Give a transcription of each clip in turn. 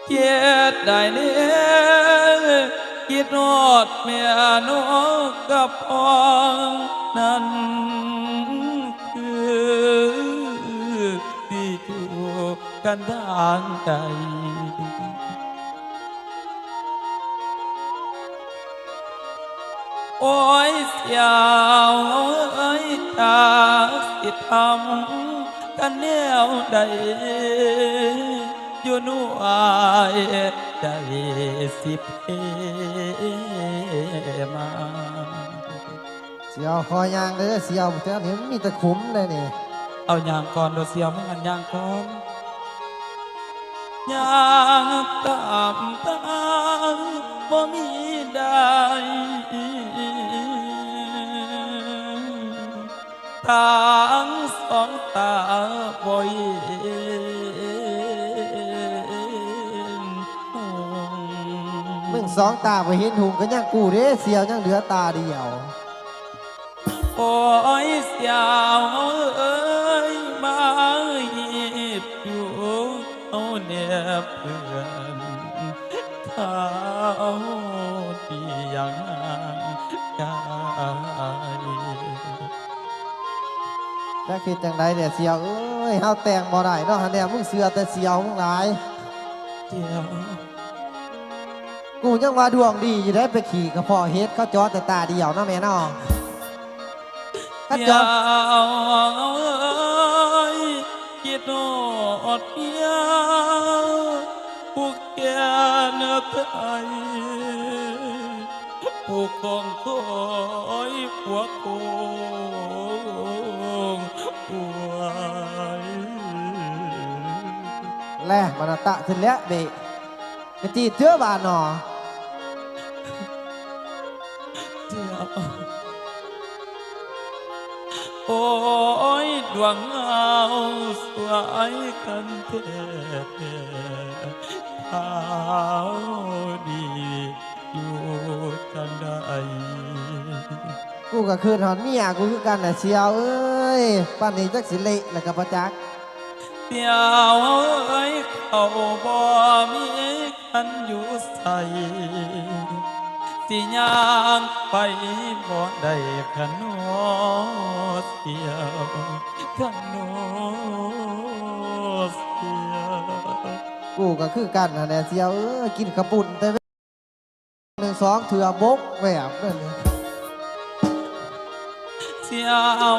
ເຮັດໄດ້ແດ່ຄິດຮອດແມ່ນ້ອງກັບພໍ່ນັ້ນ ຄືຊິຢູ່ກັນທາງໃດ. ໂອ້ຍ ສຽວເອີຍ ຈັກຊິທຳກັນແນວໃດ ຢູ່ໜ່ວຍໃຈຊິເພມາ. ສຽວ ຂໍຍ່າງເດີ ສຽວ ແຖວນີ້ມັນມີແຕ່ຂຸມເດ້ນີ້. ເອົາຍ່າງກ່ອນໂດດ ສຽວ ມຶງຫັ້ນຍ່າງກ່ອນ. ຍ່າງຕາມທາງບໍ່ມີໃດ ທັງສອງຕາບໍ່ເຫັນຫຸ່ງ. ມຶງສອງຕາບໍ່ເຫັນຫຸ່ງ ກໍຍັງກູເດ້ ສຽວ ຍັງເຫຼືອຕາດຽວ. ໂອ້ຍ ສຽວເອີຍ ມາຮີບຢູ່ເຮົາແດ່ເພື່ອນ ເຂົາທີ່ຍັງຫ່າງໄກ. ຈັກເຮັດຈັ່ງໃດແດ່ ສຽວເອີຍ ເຮົາແຕ່ງບໍ່ໄດ້ເນາະ ຫັ້ນແຫຼະ ມຶງເຊື່ອແຕ່ສຽວມຶງຫຼາຍ. ດຽວ ກູຍັງວ່າດວງດີຢູ່ເດ້ ໄປຂີ່ກະເພາະເຫັດ ເຂົາເຈາະແຕ່ຕາດຽວເນາະແມ່ເນາະ. ເຂົາເຈາະ ດຽວເອີຍ ຄິດຮອດເມຍ ຜູ້ແກ່ນໄທ ຜູ້ຄອງຄອຍພວກຄົງອວຍ. ແລະ ມານະຕະຂຶ້ນແລ້ວເບະ. ກະຈີດເທື່ອບາດໜໍ. ໂອ້ຍ ດວງເຮົາສວຍກັນແທ້ໆ ເຮົາດີຢູ່ຈັ່ງໃດ. ກູກະຄຶດຮອດເມຍກູຄືກັນແຫຼະ ສຽວເອີຍ ປານນີ້ຈັກຊິເລະແລ້ວກະບໍ່ຈັກ. ສຽວເອີຍ ເຂົາບໍ່ມີຄັນຢູ່ໃສ ຊິຍ່າງໄປບໍ່ໄດ້ຄັນນອ ສຽວ ຄັນນອ ສຽວ. ກູກະຄືກັນຫັ້ນແຫຼະ ສຽວເອີຍ ກິນເຂົ້າປຸ້ນແຕ່ ໜຶ່ງສອງເທື່ອບົກແວບເລີຍ. ສຽວ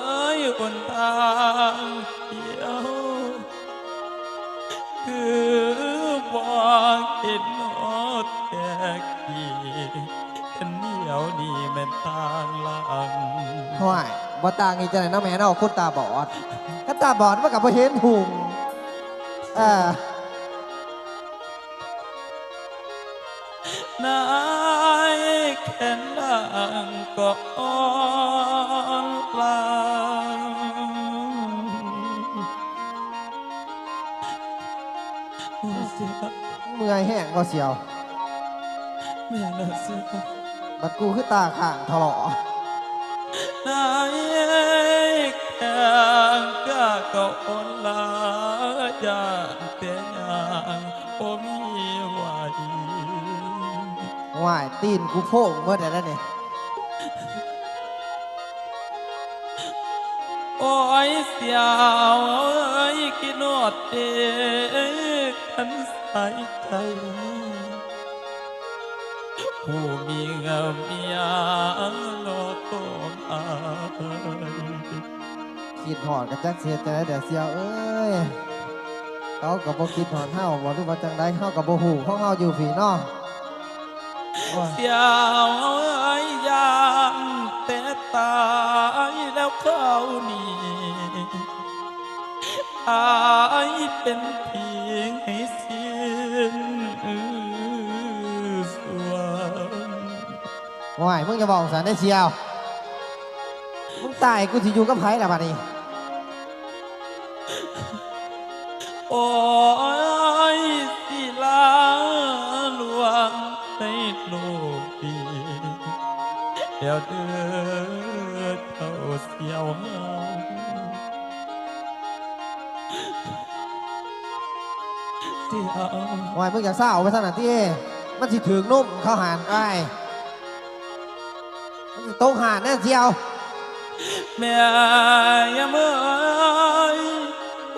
ເອີຍ ຫົນທາງດຽວ ຄືບໍ່ເຫັນຮອດແຕ່ກີ້ ຄັນດຽວນີ້ແມ່ນທາງຫຼັງ. ຫ້ວຍ ບໍ່ຕ່າງອີ່ຈັ່ງໃດເນາະແມ່ເນາະ ຄົນຕາບອດ ຄັນຕາບອດມັນກະບໍ່ເຫັນຫຸ່ງ. ເອີ. ນາຍແຂນນາງກໍອ່ອນລາ ເມື່ອຍແຮງບໍ່ສຽວ? ແມ່ນລະສຽວ. ບັດກູຄືຕາຄ້າງທະເລາະ. ນາຍແຂນກະກໍອ່ອນລາ ຢ້ານແຕ່ຍ່າງ ບໍ່ມີໄຫວ. ຫວ້າຍ ຕີນກູໂພງເບິດແລ້ວນີ້. ໂອ້ຍ ສຽວເອີຍ ຄິດຮອດເດ ຄັນສາຍໃຈ ຜູ້ມີງາມເມຍລໍຄອຍ. ຄິດຮອດກະຈັກຊິເຮັດຈັ່ງໃດແດ່ ສຽວເອີຍ. ເຂົາກະບໍ່ຄິດຮອດເຮົາບໍ ຫຼືວ່າຈັ່ງໃດ ເຮົາກະບໍ່ຮູ້ຂອງເຮົາຢູ່ພີ້ເນາະ. ໂອ້ຍ ສຽວເອີຍ ຢ້ານແຕ່ຕາຍແລ້ວຄາວນີ້ ອາຍເປັນຜີໃຫ້ສິ້ນສວງ. ໂອ້ຍ ມຶງຢ່າເວົ້າຊັ້ນເດ້ ສຽວ. ມຶງຕາຍ ກູຊິຢູ່ກັບໃຜລະບາດນີ້? ໂອ້ຍ ສິລາຫຼວງໃນໂລກນີ້ ແລ້ວເດີເຈົ້າສຽວເຮົາ. ດຽວ ໂອ້ຍ ມຶງຢ່າຊາວໄປຊັ້ນນະຕິ ມັນຊິຖືກນົມເຂົາຫັ້ນ ອ້າຍ ມັນຊິຕົກຫານແນ່ສ່ຽວ. ແມ່ຍາມເອີຍ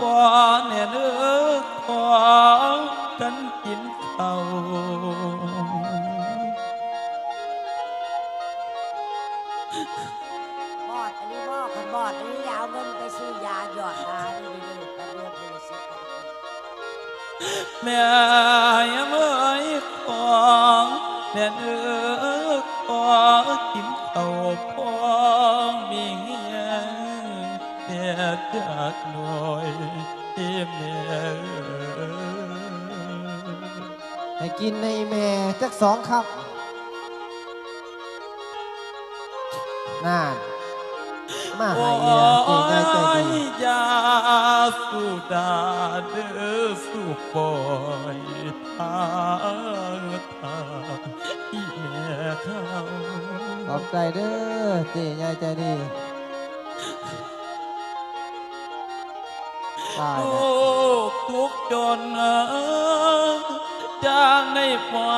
ຂໍແນ່ເດີ ຂໍກັນກິນເຂົ້າ. ບອດອີ່ຫຼີບໍ? ຄັນບອດອີ່ຫຼີ ຢ່າເອົາເງິນໄປຊື້ຢາຢອດຕາເດີ ເດີ ເດີ ໄປເດືອນຄົນລະສິບພັນ. ແມ່ຍາມເອີຍ ຂໍແນ່ເດີ ຂໍກິນເຂົ້າ ພໍມີແຮງແດ່ຈັກໜ້ອຍ ແມ່ເອີຍ. ໃຫ້ກິນໃຫ້ແມ່ຈັກສອງຄຳ. ນັ້ນ ມາໃຫ້ເອີຍ ເຈົ້າໃຫຍ່ໃຈດີ. ໂອ້ຍ ຢ່າສູ້ດ່າເດີ ສູ້ປ່ອຍທາງ ອີ່ແມ່ເຂົາ. ຂອບໃຈເດີ ເຈົ້າໃຫຍ່ໃຈດີ. ຕາຍແລ້ວ ທຸກຈົນຈາກໃນຟ້າ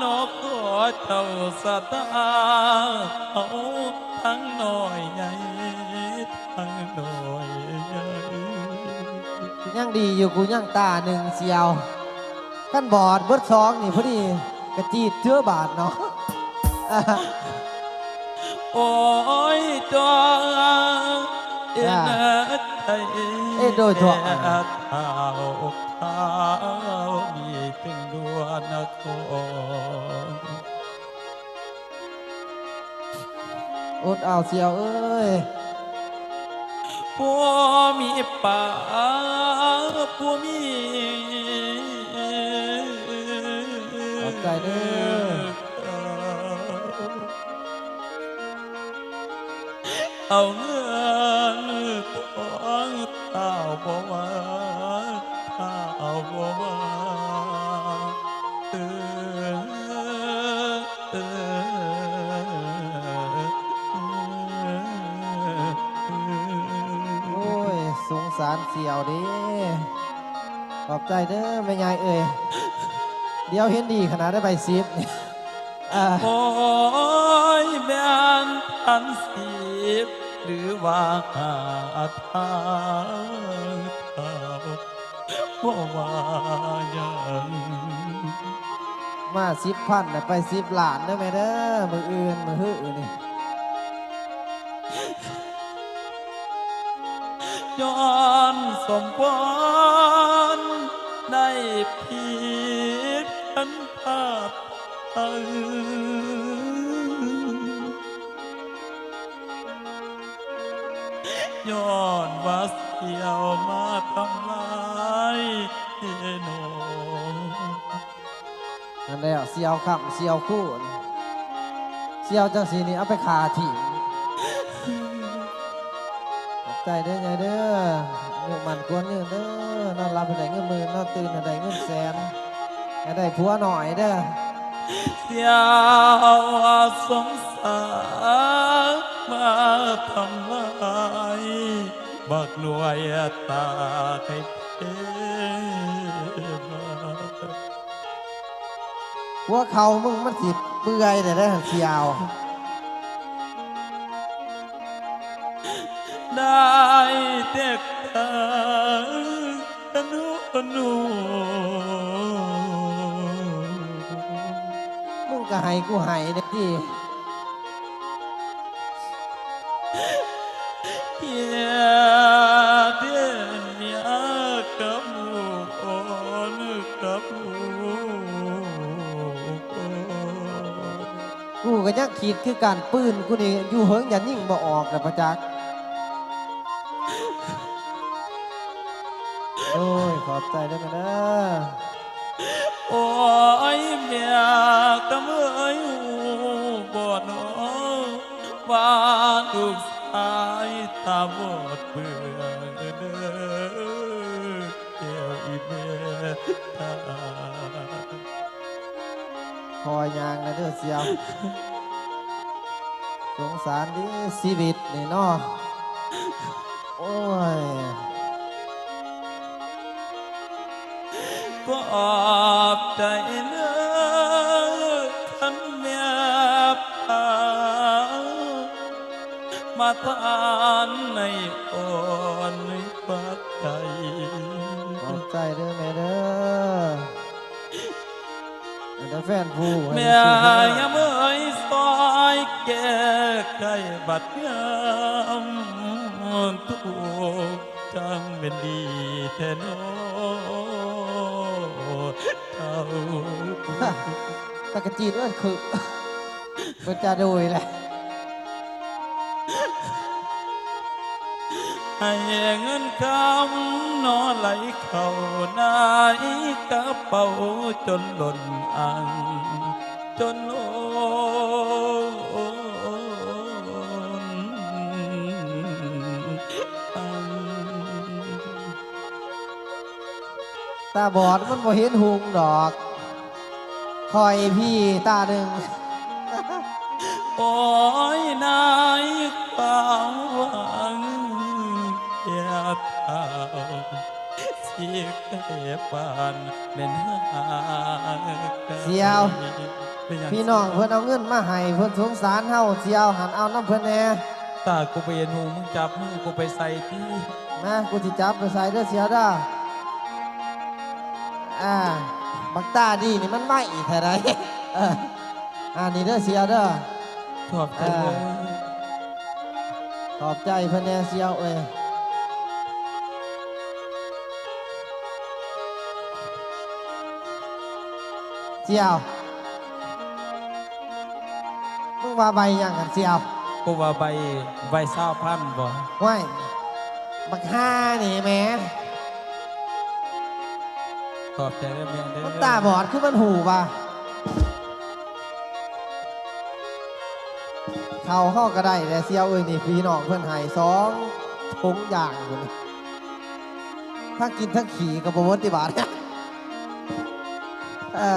ນອກຂໍເຈົ້າສະຕາ ເອົາທັງນ້ອຍໃຫຍ່ ທັງນ້ອຍໃຫຍ່. ຍັງດີຢູ່ ກູຍັງຕາໜຶ່ງສ່ຽວ. ຄັນບອດເບິດສອງນີ້ ພໍດີກະຈີດເຈືອບາດເນາະ. ໂອ້ຍ ຈ້ອງເອັນໃຈ ເອັນໂດຍທົ່ວ ແຕ່ທ້າວຂາວມີເຖິງດວນນະຄອນ. ອົດເອົາສ່ຽວເອີຍ ບໍ່ມີປາ ບໍ່ມີ. ຂອບໃຈເດີ. ເອົາເງິນທອງ ທ້າວບໍ່ວ່າ ທ້າວບໍ່ວ່າ ເອີ ເອີ. ໂອ້ຍ ສົງສານສ່ຽວເດ້. ຂອບໃຈເດີແມ່ຍາຍເອີຍ ດຽວເຫັນດີຂະໜາດໄດ້ໃບສິບ. ໂອ້ຍ ແມ່ນພັນສິບ ຫຼືວ່າຫ້າພັນ ທ້າວ ບໍ່ວ່າຫຍັງ. ມາສິບພັນ ໄດ້ໄປສິບລ້ານເດີແມ່ເດີ ມື້ອື່ນມື້ຮືນີ້. ຍ້ອນສົມພອນໄດ້ຜິດກັນພາດໄທ ຍ້ອນວ່າສ່ຽວມາທຳລາຍເທໂນ. ນັ້ນແຫຼະ ສ່ຽວຄ້ຳສ່ຽວຄູນ ສ່ຽວຈັ່ງຊີ້ນີ້ເອົາໄປຂ້າຖິ້ມ. ຂອບໃຈເດີໃຫຍ່ເດີ ອາຍຸໝັ້ນຂວັນຍືນເດີ ນອນຫຼັບໃຫ້ໄດ້ເງິນໝື່ນ ນອນຕື່ນໃຫ້ໄດ້ເງິນແສນ ໃຫ້ໄດ້ຜົວໜ້ອຍເດີ. ສ່ຽວສົງສານມາທຳລາຍ ບັກໜ່ວຍຕາໄຂ່ເທມາ. ຫົວເຂົ່າມຶງມັນຊິເປື່ອຍແລ້ວເດ້ທ່ານສ່ຽວ. ໄດ້ແຕ່ການໂນໂນ ມຶງກະໃຫ້ກູໃຫ້ແດ່ຕິ. ເຮັດເປັນເມຍກັບລູກອ່ອນກັບລູກອ່ອນ. ກູກະຍັງຄິດຄືກັນ ປືນກູນີ້ຢູ່ເຫິງ ຢ້ານຍິງບໍ່ອອກແລ້ວປະຈັກ. ໂອ້ຍ ຂອບໃຈເດີແມ່ເດີ. ໂອ້ຍ ແມ່ກຳເອີຍ ຮູ້ບໍ່ນໍ ວ່າລູກຊາຍຕາບອດເບືອເດີ ແກ້ວອີແມ່ຕາ. ຂໍຍ່າງແດ່ເດີສ່ຽວ ສົງສານເດ ຊີວິດນີ້ເນາະ ໂອ້ຍ. ຂອບໃຈເດີຄັນແມ່ພາມາທານໃນອ່ອນໃນປາກໃຈ. ຂອບໃຈເດີແມ່ເດີ. ແຕ່ແຟນຜູ້ໃຫ້ ແມ່ ໃຫ້ສຸຂະພາບ ຍາມເອີຍ ຊ່ອຍແກ້ໄຂບັດຍາມທຸກ ຈັ່ງແມ່ນດີແທ້ນໍເຈົ້າ. ຕະກະຈີນເອີ້ນຄື ເພິ່ນຈະໂດຍແຫຼະ. ໃຫ້ເງິນຄຳໜໍ່ໄຫຼເຂົ້າໃນກະເປົາ ຈົນລົ້ນອັ່ງ ຈົນລົ້ນອັ່ງ. ຕາບອດມັນບໍ່ເຫັນຮຸ່ງດອກ ຂ້ອຍພີ້ຕາໜຶ່ງ. ໂອ້ຍ ໃນຄວາມຫວັງແກ່ເຖົ້າ ຊິໄກປານແມ່ນຫາກໄກ. ສ່ຽວ ເປັນຫຍັງ? ພີ່ນ້ອງເພິ່ນເອົາເງິນມາໃຫ້ ເພິ່ນສົງສານເຮົາ ສ່ຽວ ຫັນເອົານຳເພິ່ນແດ່. ຕາ ກູບໍ່ເຫັນຫຸ່ງ ມຶງຈັບມືກູໄປໃສ່ຕິ. ມາ ກູຊິຈັບໄປໃສ່ເດີສ່ຽວເດີ. ອ່າ ບັກຕາດີນີ້ມັນໄວແທ້ໃດ. ເອີ ອ່າ ນີ້ເດີສ່ຽວເດີ. ຂອບໃຈເດີ. ເອີ ຂອບໃຈເພິ່ນແດ່ສ່ຽວເອີຍ. ສ່ຽວ ມຶງວ່າໃບຫຍັງຫັ້ນສ່ຽວ? ກູວ່າໃບ ໃບຊາວພັນບໍ? ຫ້ວຍ ບັກຫ່ານີ້ແໝ່. ຂອບໃຈເດີແມ່ເດີ. ມັນຕາບອດຄືມັນຫູວ່າ ເຂົ້າເຮົາກໍໄດ້ແຫຼະສ່ຽວເອີຍ. ນີ້ພີ່ນ້ອງເພິ່ນໃຫ້ສອງຖົງຢ່າງພຸ້ນ. ທັງກິນທັງຂີ້ກໍບໍ່ໝົດຕິບາດ. ເອີ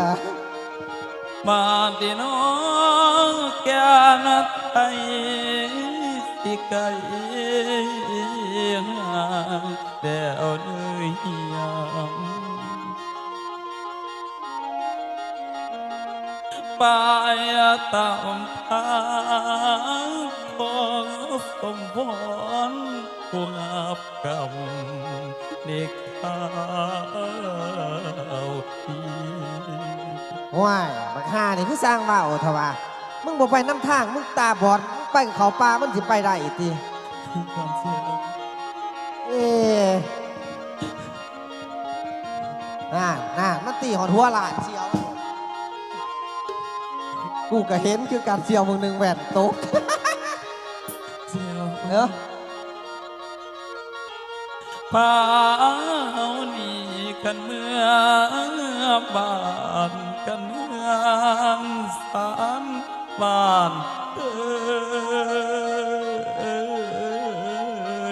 ມາຕິນ້ອງແກ່ນໄທ ຊິໄກຫ່າງແຕ່ເອົາເນີຍຍາມ ໄປຕາມທາງ ຂໍສົມພອນ ຜູ້ຮັບກຳເດັກຂາວດີ. ໂອ້ຍ ບັກຫ່ານີ້ຄືຊ່າງເວົ້າເຖາະວ່າ ມຶງບໍ່ໄປນຳທາງ ມຶງຕາບອດ ມຶງໄປເຂົ້າປ່າ ມັນຊິໄປໄດ້ຕິ? ເອ ນັ້ນ ນັ້ນ ມັນຕີຮອດຫົວຫຼານສ່ຽວ. ກູກໍເຫັນຄືກັນສ່ຽວ ມື້ໜຶ່ງແວ່ນຕົກ. ສ່ຽວ ເອີ ພາເຮົານີ້ກັນເມືອບ້ານ ກັນເຮືອນຊານບ້ານເອີ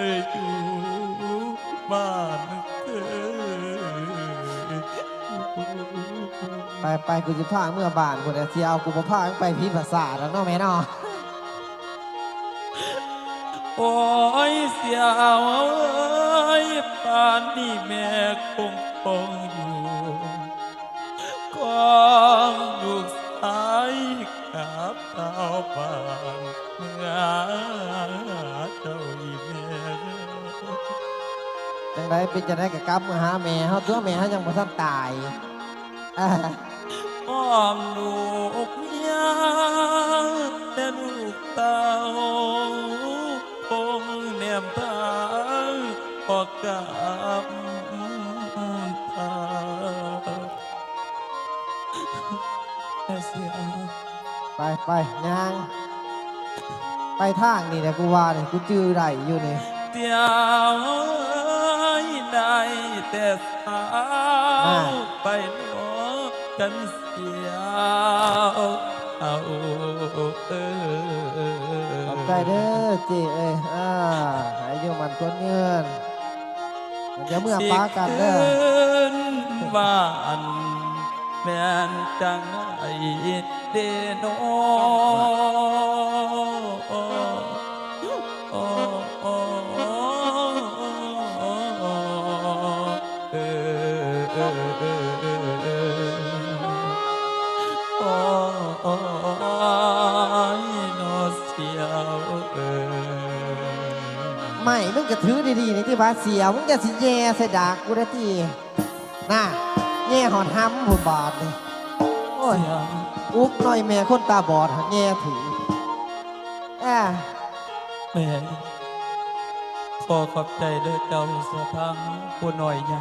ຍ ຢູ່ບ້ານເອີຍ. ໄປໆ ກູຊິພາເມືອບ້ານພຸ້ນແຫຼະ ຊິເອົາ ກູບໍ່ພາໄປຜີພາສາດດອກເນາະແມ່ເນາະ. ໂອ້ຍ ສ່ຽວເອີຍ ປານນີ້ແມ່ຄົງຄົງຢູ່ ຂອງລູກຊາຍກັບຊາວບ້ານເມືອເຈົ້າອີແມ່. ຈັ່ງໃດ ເປັນຈັ່ງໃດກໍກັບມາຫາແມ່ເຮົາຕົວະ ແມ່ເຮົາຍັງບໍ່ທັນຕາຍ. ອ້ອມລູກເມຍແຕ່ລູກເຕົ້າ ຄົງແນມຕາບໍ່ກັບທາງ. ໄປໆ ຍ່າງ ໄປທາງນີ້ແຫຼະ ກູວ່ານີ້ ກູຈື່ໄດ້ຢູ່ນີ້. ດຽວເອີຍ ໄດ້ແຕ່ສາວ ອ່າ ໄປລໍກັນສຽວເອົາເອີຍ. ຂອບໃຈເດີເຈ້ເອີຍ ອ່າ ໃຫ້ຢູ່ໝັ້ນຄວນຍືນ. ຢ່າເມືອປາກັນເດີ ຊິຄືນບ້ານແມ່ນຈັ່ງໃດເດນໍ ເອີ. ເອີຍ ໄມ້ ມຶງກໍຖືດີໆນີ້ຕິ ວ່າເສຍ ມຶງຢ່າຊິແຍ່ໃສ່ດາກກູໄດ້ຕິ ນະ ແຍ່ຮອດຫຳພຸ້ນບາດນີ້ ໂອ້ຍ ອຸກນ້ອຍແມ່ຄົນຕາບອດຫາກແຍ່ຖືກ ແອ ແມ່ ຂໍຂອບໃຈເດີເຈົ້າສະພັງຜູ້ນ້ອຍໃຫຍ່